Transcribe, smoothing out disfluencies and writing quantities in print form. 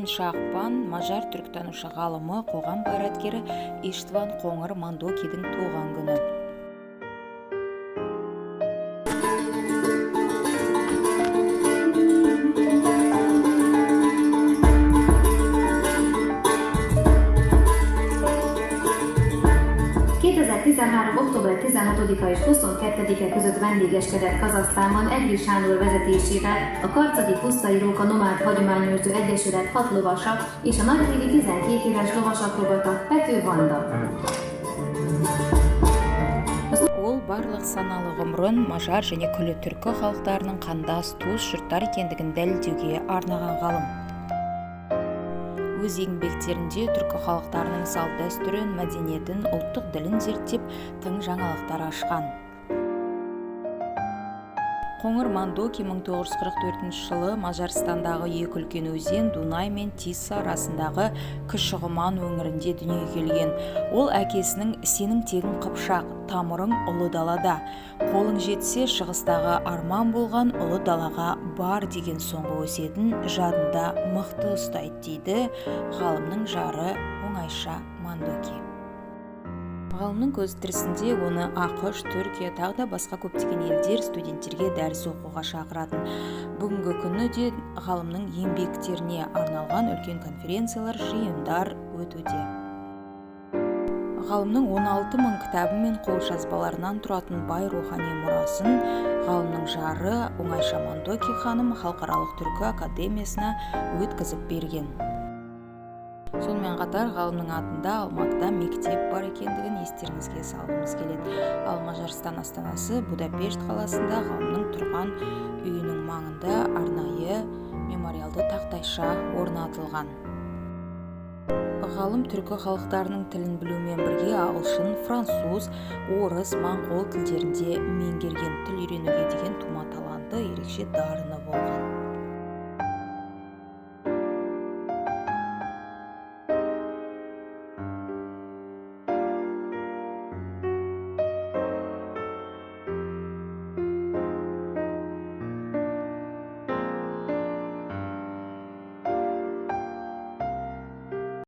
10 ақпан мажар түркітанушы ғалымы, қоғам қайраткері Иштван Қоңыр Мандокидің туған күні. Október 16-a és 22-e között vendégeskedett Kazahsztánban Egri Sándor vezetésével a Karcagi Pusztai Róka Nomád Hagyományőrző Egyesület 6 lovasa és a nagyhídi 12 éves lovasakrobata Pető Vanda. Ол барлық саналы ғұмырын мажар және күллі түркі халықтарының қандас туыс жұрттар екендігін дәлелдеуге арнаған ғалым. Өз еңбектерінде түркі халықтарының салт-дәстүрін, мәдениетін, ұлттық ділін зерттеп, тың жаңалықтар ашқан. Қоңыр Мандоки 1944 жылы Мажарстандағы екі үлкен өзен Дунай мен Тиса арасындағы Кіші Құман өңірінде дүниеге келген. Ол әкесінің «Сенің тегің Қыпшақ, тамырың ұлы далада, қолың жетсе шығыстағы арман болған ұлы далаға бар» деген соңғы өсиетін жадында мықты ұстайды, дейді ғалымның жары Оңайша Мандоки. Ғалымның көзі тірісінде оны АҚШ, Түркия, тағы да басқа көптеген елдер студенттерге дәріс оқуға шақыратын. Бүгінгі күні де ғалымның еңбектеріне арналған үлкен конференциялар, жиындар өтуде. Ғалымның 16 мың кітабы мен қолжазбаларынан тұратын бай рухани мұрасын ғалымның жары Оңайша Мандоки ханым Халықаралық түркі академиясына өткізіп берген. Сонымен қатар ғалымның атында Алматыда мектеп бар екендігін естеріңізге салғымыз келеді. Ал Мажарстан астанасы Будапешт қаласында ғалымның тұрған үйінің маңында арнайы мемориалды тақтайша орнатылған. Ғалым түркі халықтарының тілін білумен бірге ағылшын, француз, орыс, моңғол тілдерінде меңгерген, тіл үйренуге деген тума таланты, ерекше дарыны болған.